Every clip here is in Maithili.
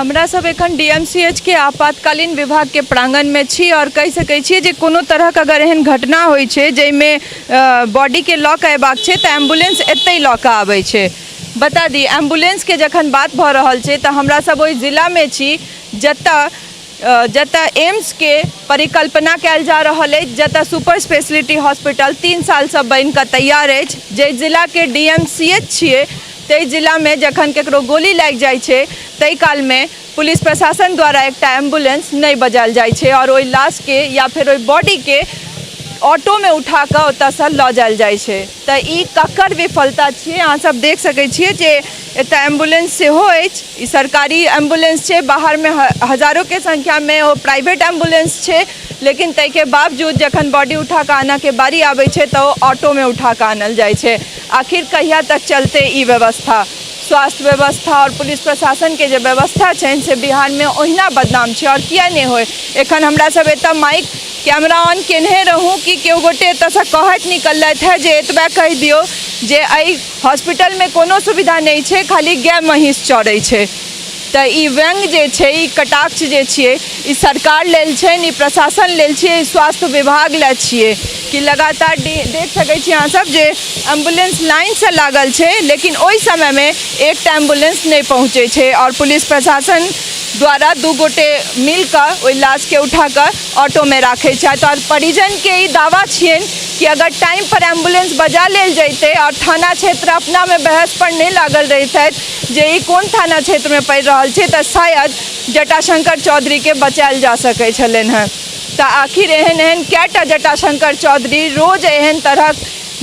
हमरा सब एखन डीएमसीएच के आपातकालीन विभाग के प्रांगण में छी और कहि सकै छियै जे कोनो तरहक अगर एहन घटना होइ छै जाहिमे बॉडी के लऽ कऽ अयबाक छै तऽ एम्बुलेंस एतहि लऽ कऽ आबै छै। बता दी, एम्बुलेंस के जखन बात भऽ रहल छै तऽ हमरा सब ओहि जिला में छी जतऽ जतऽ एम्स के परिकल्पना कयल जा रहल अछि, जतऽ सुपर स्पेशलिटी हॉस्पिटल 3 सालसँ बनि कऽ तैयार अछि। जाहि जिलाके डी एम सी एच छियै ताहि जिलामे जखन ककरो गोली लागि जाइ छै ताहि कालमे पुलिस प्रशासन द्वारा एकटा एम्बुलेंस नहि बजायल जाइ छै आओर ओहि लाशके या फेर ओहि बॉडीके ऑटोमे उठा कऽ ओतऽसँ लऽ जायल जाइ छै। तऽ ई ककर विफलता छियै? अहाँ सब देख सकै छियै जे एतऽ एम्बुलेंस सेहो अछि। ई सरकारी एम्बुलेंस छै, बाहरमे हजारोके संख्यामे ओ प्राइवेट एम्बुलेंस छै, लेकिन ताहिके बावजूद जखन बॉडी उठा कऽ आनऽके बारी आबै छै तऽ ओ ऑटोमे उठा कऽ आनल जाइ छै। आखिर कहिया तक चलतै ई व्यवस्था? स्वास्थ्य व्यवस्था आओर पुलिस प्रशासनके जे व्यवस्था छनि से बिहारमे ओहिना बदनाम छै। आओर किया नहि होइ? एखन हमरा सब एतऽ माइक कैमरा ऑन केनहे रहूँ कि केओ गोटे एतऽसँ कहैत निकललथि हँ जे एतबे कहि दियौ जे एहि हॉस्पिटलमे कोनो सुविधा नहि छै, खाली गाय महीँस चरै छै। तऽ ई व्यंग जे छै, ई कटाक्ष जे छियै, ई सरकार लेल छनि, ई प्रशासन लेल छियै, ई स्वास्थ्य विभाग लए छियै कि लगातार देख सकै छी अहाँ सब जे एम्बुलेंस लाइनसँ लागल छै, लेकिन ओहि समयमे एकटा एम्बुलेंस नहि पहुँचै छै आओर पुलिस प्रशासन द्वारा 2 गोटे मिलकऽ ओहि लाशके उठाकऽ ऑटोमे राखै छथि। आओर परिजनके ई दावा छियनि कि अगर टाइमपर एम्बुलेंस बजा लेल जैतै आओर थाना क्षेत्र अपनामे बहस पर नहि लागल रहितथि जे ई कोन थाना क्षेत्रमे पड़ि रहल छै, तऽ शायद जटाशंकर चौधरीके बचायल जा सकै छलनि हेँ। तऽ आखिर एहन एहन कएटा जटाशंकर चौधरी रोज एहन तरहक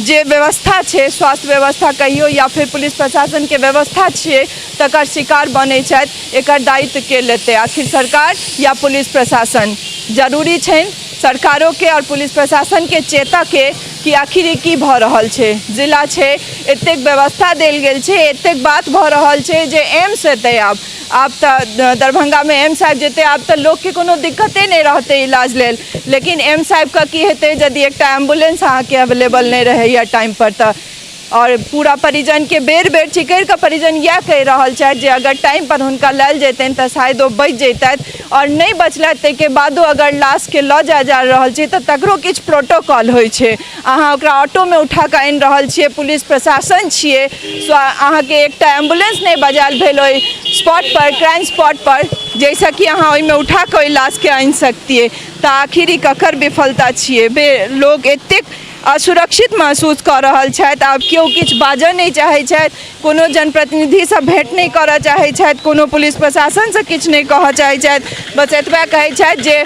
जे व्यवस्था छै, स्वास्थ्य व्यवस्था कहियौ या फेर पुलिस प्रशासनके व्यवस्था छियै, तकर शिकार बनै छथि। एकर दायित्व के लेतै? आखिर सरकार या पुलिस प्रशासन? जरूरी छनि सरकारोके आओर पुलिस प्रशासनके चेतऽके कि आखिर ई की भऽ रहल छै। जिला छै, एतेक व्यवस्था देल गेल छै, एतेक बात भऽ रहल छै जे एम्स एतै, आब आब तऽ दरभंगामे एम्स आबि जेतै, आब तऽ लोकके कोनो दिक्कते नहि रहतै इलाज लेल। लेकिन एम्स आबिकऽ की हेतै यदि एकटा एम्बुलेंस अहाँके अवेलेबल नहि रहैए टाइमपर? तऽ आओर पूरा परिजनके बेर बेर चिकरि कऽ परिजन इएह कहि रहल छथि जे अगर टाइमपर हुनका लायल जैतनि तऽ शायद ओ बचि जैतथि। आओर नहि बचलथि ताहिके बादो अगर लाशके लऽ जायल जा रहल छै तऽ तकरो किछु प्रोटोकॉल होइ छै। अहाँ ओकरा ऑटोमे उठा कऽ आनि रहल छियै, पुलिस प्रशासन छियै, अहाँके एकटा एम्बुलेंस नहि बजायल भेल ओहि स्पॉटपर, क्राइम स्पॉटपर, जाहिसँ कि अहाँ ओहिमे उठा कऽ ओहि लाशके आनि सकतियै। तऽ आखिर ई ककर विफलता छियै? लोक एतेक असुरक्षित महसूस कऽ रहल छथि, आब केओ किछु बाजऽ नहि चाहै छथि, कोनो जनप्रतिनिधिसँ भेँट नहि करऽ चाहै छथि, कोनो पुलिस प्रशासनसँ किछु नहि कहऽ चाहै छथि। बस एतबे कहै छथि जे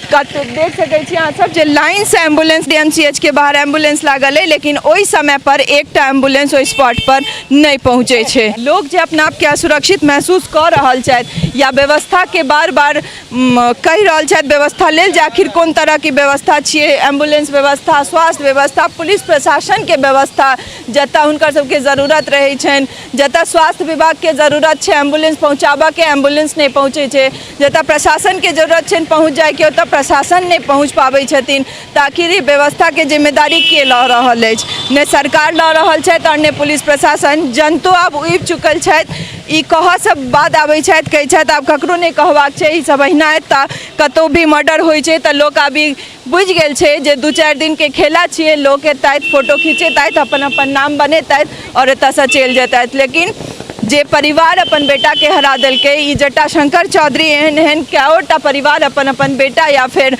कत देख सकै छी अहाँ सब जे लाइनसँ ambulance, D M C H के बाहर एम्बुलेंस लागल अइ, लेकिन ओहि समयपर एकटा एम्बुलेंस ओहि स्पॉटपर नहि पहुँचै छै। लोक जे अपना आपके असुरक्षित महसूस कऽ रहल छथि या व्यवस्थाके बार बार कहि रहल छथि व्यवस्था लेल जे आखिर कोन तरहके व्यवस्था छियै, एम्बुलेंस व्यवस्था, स्वास्थ्य व्यवस्था, पुलिस प्रशासनके व्यवस्था, जतऽ हुनकर सबके जरूरत रहै छनि, जतऽ स्वास्थ्य विभागके जरूरत छै एम्बुलेंस पहुँचाबऽके, एम्बुलेंस नहि पहुँचै छै, जतऽ प्रशासनके जरूरत छनि पहुँच जाइके, ओतऽ प्रशासन नहि पहुँच पाबै छथिन। तऽ आखिर ई व्यवस्थाके जिम्मेदारी के लऽ रहल अछि? नहि सरकार लऽ रहल छथि आओर नहि पुलिस प्रशासन। जनतो आब उबि चुकल छथि। ई कहऽसँ बाद आबै छथि, कहै छथि आब ककरो नहि कहबाक छै, ई सब अहिना एतऽ कतहु भी मर्डर होइ छै तऽ लोक आब ई बुझि गेल छै जे 2-4 दिनके खेला छियै, लोक एतथि, फोटो खिंचेतथि, अपन अपन नाम बनेतथि आओर एतऽसँ चलि जेतथि। लेकिन जे परिवार अपन बेटाके हरा देलकै, ई जटाशंकर चौधरी, एहन एहन कएओटा परिवार अपन अपन बेटा या फेर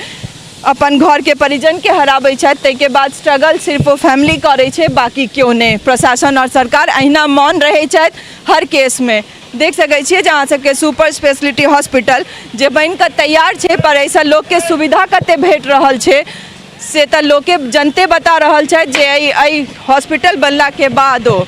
अपन घरके परिजनके हराबै छथि, ताहिके बाद स्ट्रगल सिर्फ ओ फैमिली करै छै, बाँकी केओ नहि। प्रशासन आओर सरकार अहिना मौन रहै छथि हर केसमे। देख सकै छियै जे अहाँ सबके सुपर स्पेशलिटी हॉस्पिटल जे बनिकऽ तैयार छै, पर एहिसँ लोकके सुविधा कते भेट रहल छै से तऽ लोके जनते बता रहल छथि जे एहि हॉस्पिटल बनलाके बादो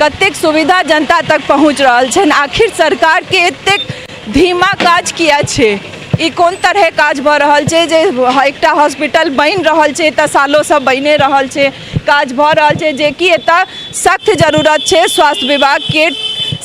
कतेक सुविधा जनता तक पहुँच रहल छनि। आखिर सरकारके एतेक धीमा काज किया छै? ई कोन तरहे काज भऽ रहल छै जे एकटा हॉस्पिटल बनि रहल छै तऽ सालोसँ बनिए रहल छै, काज भऽ रहल छै, जेकि एतऽ सख्त जरूरत छै स्वास्थ्य विभागके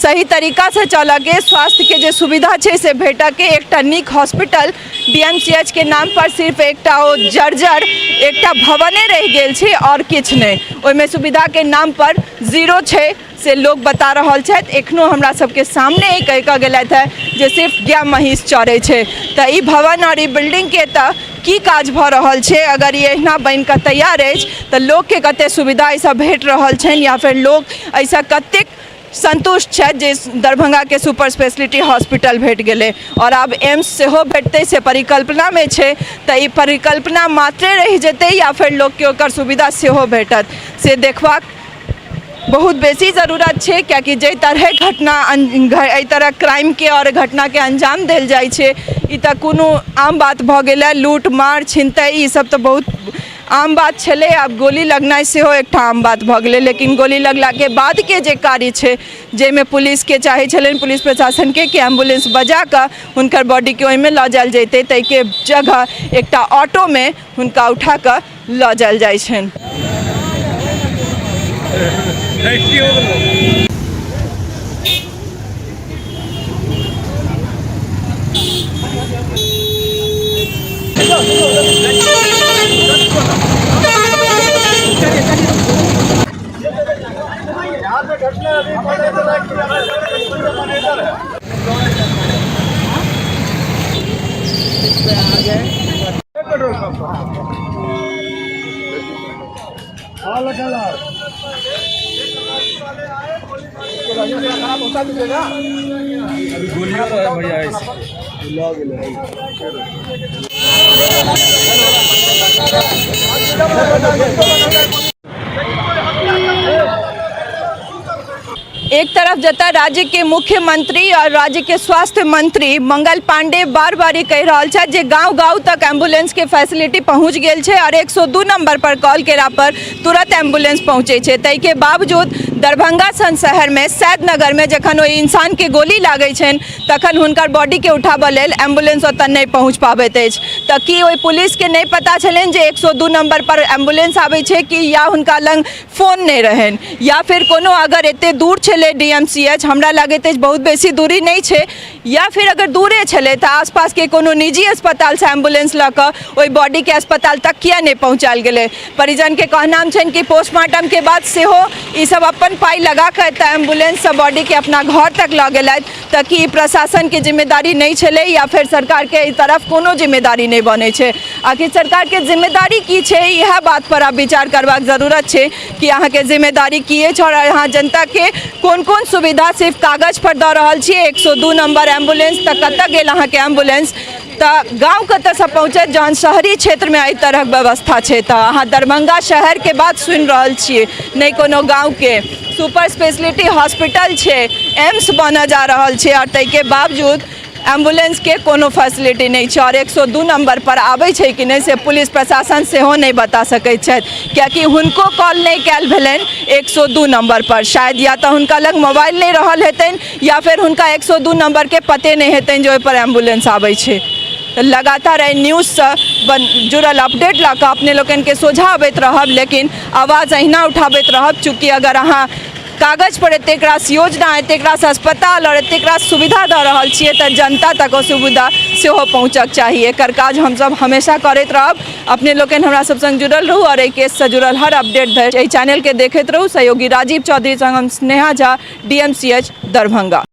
सही तरीकासँ चलऽके, स्वास्थ्यके जे सुविधा छै से भेटऽके। एकटा नीक hospital D M C H के नामपर सिर्फ एकटा ओ जर्जर एकटा भवने रहि गेल छै आओर किछु नहि। ओहिमे सुविधाके नामपर जीरो छै। से लोक बता रहल छथि। एखनो हमरा सबके सामने ई कहि कऽ गेलथि हेँ जे सिर्फ गाय महीँस चरै छै। तऽ ई भवन आओर ई बिल्डिंगके एतऽ की काज भऽ रहल छै? अगर ई एहिना बनि कऽ तैयार अछि तऽ लोकके कतेक सुविधा एहिसँ भेट रहल छनि या फेर लोक एहिसँ कतेक संतुष्ट छथि जे दरभंगाके सुपर स्पेशलिटी हॉस्पिटल भेट गेलै आओर आब एम्स सेहो भेटतै से परिकल्पनामे छै। तऽ ई परिकल्पना मात्रे रहि जेतै या फेर लोकके ओकर सुविधा सेहो भेटत, से देखबाक बहुत बेसी जरूरत छै, कियाकि जाहि तरहे घटना, एहि तरह क्राइमके आओर घटनाके अंजाम देल जाइ छै, ई तऽ कोनो आम बात भऽ गेलै। लूट मार छिनतै ई सब तऽ बहुत आम बात छलै, आब गोली लगनाइ सेहो एकटा आम बात भऽ गेलै। लेकिन गोली लगलाके बादके जे कार्य छै, जाहिमे पुलिसके चाहै छलनि, पुलिस प्रशासनके, कि एम्बुलेंस बजा कऽ हुनकर बॉडीके ओहिमे लऽ जायल जैतै, ताहिके जगह एकटा ऑटोमे हुनका उठा कऽ लऽ जायल जाइ छनि। एक तरफ जतऽ राज्य के मुख्यमंत्री और राज्य के स्वास्थ्य मंत्री मंगल पांडे बार बार ई कहि रहल छथि जे गांव गांव तक एम्बुलेंस के फैसिलिटी पहुंच गेल छै और 102 नंबर पर कॉल केला पर तुरंत एम्बुलेंस पहुंचे छै, ताहिके बावजूद दरभंगा सन शहरमे, सैदनगरमे जखन ओहि इंसानके गोली लागै छनि तखन हुनकर बॉडीके उठाबऽ लेल एम्बुलेंस ओतऽ नहि पहुँच पाबैत अछि। तऽ की ओहि पुलिसके नहि पता छलनि जे 102 नंबर पर एम्बुलेंस आबै छै कि या हुनका लग फोन नहि रहनि, या फिर कोनो अगर एते दूर छलै डी एम सी एच, हमरा लागैत अछि बहुत बेसी दूरी नहि छै, या फिर अगर दूरे छलै तऽ आसपासके कोनो निजी अस्पतालसँ एम्बुलेंस लऽ कऽ ओहि बॉडीके अस्पताल तक किया नहि पहुँचायल गेलै? परिजनके कहनाम छनि कि पोस्टमार्टमके बाद सेहो ई सब अपन पाइ लगा कऽ एतऽ एम्बुलेंससँ बॉडीके अपना घर तक लऽ गेलथि। तऽ की ई प्रशासनके जिम्मेदारी नहि छलै या फेर सरकारके एहि तरफ कोनो जिम्मेदारी नहि बनै छै? आखिर सरकारके जिम्मेदारी की छै, इएह बात पर आब विचार करबाक जरूरत छै कि अहाँके जिम्मेदारी की अछि आओर अहाँ जनताके कोन कोन सुविधा सिर्फ कागज पर दऽ रहल छियै। 102 नंबर एम्बुलेंस, तऽ कतऽ गेल अहाँके एम्बुलेंस? तऽ गाँव कतऽसँ पहुँचत जहन शहरी क्षेत्रमे एहि तरहक व्यवस्था छै? तऽ अहाँ दरभंगा शहरके बात सुनि रहल छियै, नहि कोनो गाँवके। सुपर स्पेशलिटी हॉस्पिटल छै, एम्स बनऽ जा रहल छै आओर ताहिके बावजूद एम्बुलेंसके कोनो फैसिलिटी नहि छै आओर 102 नम्बर पर आबै छै कि नहि से पुलिस प्रशासन सेहो नहि बता सकैत छथि, कियाकि हुनको कॉल नहि कयल भेलनि 102 नम्बर पर। शायद या तऽ हुनका लग मोबाइल नहि रहल हेतनि या फेर हुनका 102 नम्बरके पते नहि हेतनि जे ओहिपर एम्बुलेंस आबै छै। तऽ लगातार एहि न्यूजसँ जुड़ल अपडेट लऽ कऽ अपने लोकनिके सोझाँ अबैत रहब, लेकिन आवाज अहिना उठाबैत रहब। चूँकि अगर अहाँ कागज पर एतेक रास योजना, एतेक रास अस्पताल आओर एतेक रास सुविधा दऽ रहल छियै तऽ जनता तक ओ सुविधा सेहो पहुँचक चाही। एकर काज हमसभ हमेशा करैत रहब। अपने लोकनि हमरा सब संग जुड़ल रहू आओर एहि केससँ जुड़ल हर अपडेट धरि एहि चैनलके देखैत रहू। सहयोगी राजीव चौधरी संग हम स्नेहा झा, DMCH Darbhanga.